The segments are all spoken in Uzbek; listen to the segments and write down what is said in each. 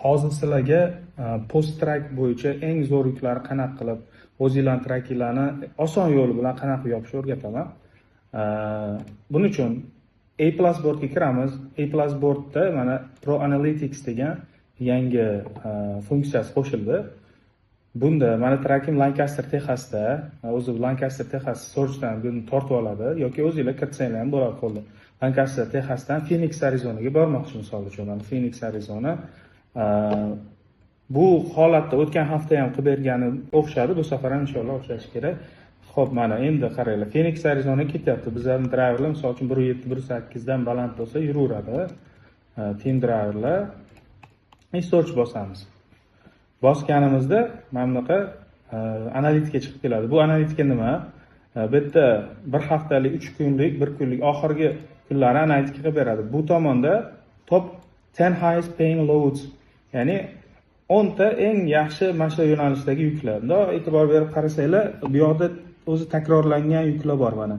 Hozir sizlarga post truck bo'yicha eng zo'r yuklarni qanaqa qilib o'zinglarni truckinglarni oson yo'li bilan qanaqa qilib yopishni o'rgataman. Buning uchun A Plus boardga kiramiz. A Plus boardda mana Pro Analytics degan yangi funksiyasi qo'shildi. Bunda mana truckim Lancaster, Texasda, o'zi Lancaster, Texas searchdan buni tortib oladi yoki o'zinglar kiritsanglar ham bo'ladi qo'lda. Lancaster, Texasdan Phoenix, Arizonaga bormoqchi misol uchun. Mana Phoenix, Arizona. Bu holatda o'tgan hafta ham qilib bergani o'xshadi, bu safar ham inshaalloh o'xshashi kerak. Xo'p, mana endi qaranglar, Phoenix, Arizona ketyapti. Bizlarning driverlar misol uchun 1.7, 1.8 dan baland bo'lsa yuraveradi. Team driverlar. Search bosamiz. Bosganimizda mana bunaqa analitika chiqib keladi. Bu analitika nima? Bu yerda bir haftalik, 3 kunlik, 1 kunlik oxirgi kunlari analitika qilib beradi. Bu tomonda top 10 highest paying loads, ya'ni 10 ta eng yaxshi mana shu yo'nalishdagi yuklar. Bundoq e'tibor berib qarasanglar, bu yoqda o'zi takrorlangan yuklar bor mana.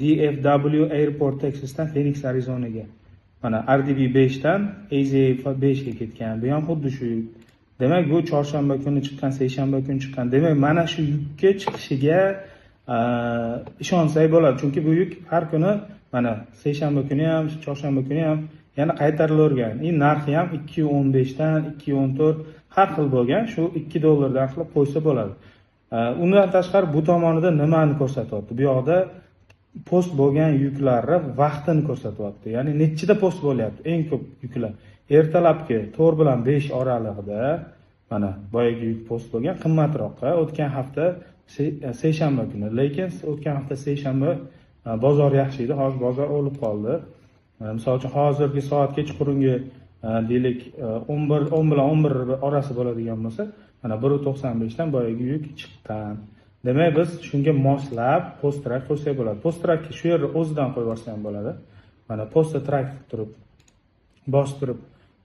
DFW Airport, Texasdan Phoenix, Arizonaga. Mana RDB 5 dan AZA 5 ga ketgan. Bu ham xuddi shu yuk. Demak, bu chorshanba kuni chiqqan, seshanba kuni chiqqan. Demak, mana shu yukka chiqishiga ishonsak bo'ladi. Chunki bu yuk har kuni mana seshanba kuni ham, chorshanba kuni ham yana qaytarilavergan. Narxi ham 2.15 dan 2.14 har xil bo'lgan. Shu 2 dollardan qilib qo'ysa bo'ladi. Undan tashqari bu tomonida nimani ko'rsatyapti? Bu yoqda post bo'lgan yuklarni vaqtini ko'rsatyapti. Ya'ni nechida post bo'lyapti eng ko'p yuklar. Ertalabki 4 bilan 5 oralig'ida mana boyagi yuk post bo'lgan, qimmatroqqa o'tgan hafta seshanba kuni. Lekin o'tgan hafta seshanba bozor yaxshi edi, hozir bozor o'lib qoldi. Misol uchun hozirgi soat kechqurungi deylik 11, 10 bilan 11 orasi bo'ladigan bo'lsa, mana 1.95 dan boyagi yuk chiqqan. Demak, biz shunga moslab post truck qo'ysak bo'ladi. Post truckni shu yerda o'zidan qo'yib yuborsa ham bo'ladi. Mana post truck qilib turib, bostirib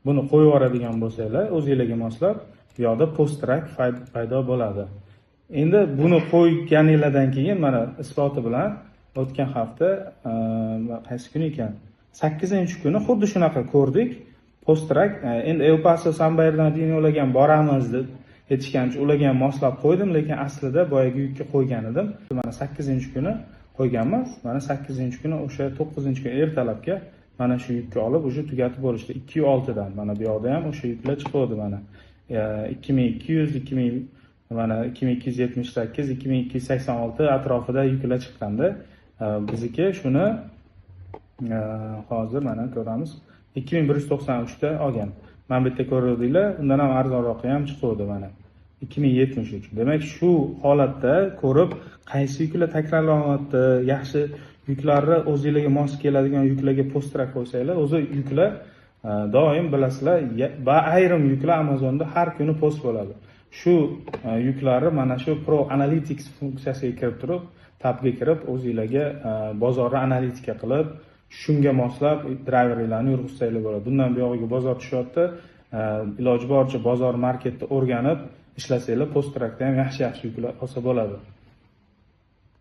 buni qo'yib yuboradigan bo'lsanglar, o'zinglarga moslab bu yoqda post truck paydo bo'ladi. Endi buni qo'yganinglardan keyin mana isboti bilan o'tgan hafta qaysi kuni ekan? 8-kuni xuddi shunaqa ko'rdik. Post truck, endi El Paso, San Bernardinolarga ham boramiz deb aytishgan uchun ularga ham moslab qo'ydim, lekin aslida boyagi yukka qo'ygan edim. Mana 8-kuni qo'yganmiz. Mana 8-kuni o'sha 9-kun ertalabga mana shu yukka olib уже tugatib bo'lishdi. 2.6 dan mana bu yoqda ham o'sha yuklar chiqdi mana. 2200, 2000, mana 2278, 2286 atrofida yuklar chiqqanda. Bizniki shuni hozir mana ko'ramiz. 2193 da olgan. Mana bu yerda ko'rdinglar, undan ham arzonroqi ham chiqdi mana. 2073. Demak, shu holatda ko'rib, qaysi yuklar takrorlanyapti, yaxshi yuklarni o'zingizga mos keladigan yuklarga post truck qo'ysanglar, o'zi yuklar doim bilasizlar, va ayrim yuklar Amazonda har kuni post bo'ladi. Shu yuklarni mana shu Pro Analytics funksiyasiga kirib turib, tabga kirib, o'zingizlarga bozorni analitika qilib, shunga moslab driverlarni yurg'izsanglar bo'ladi. Bundan buyog'iga bozor tushyapti. Iloji boricha bozor marketni o'rganib ishlasanglar, post truckda ham yaxshi-yaxshi yuklar olsa bo'ladi.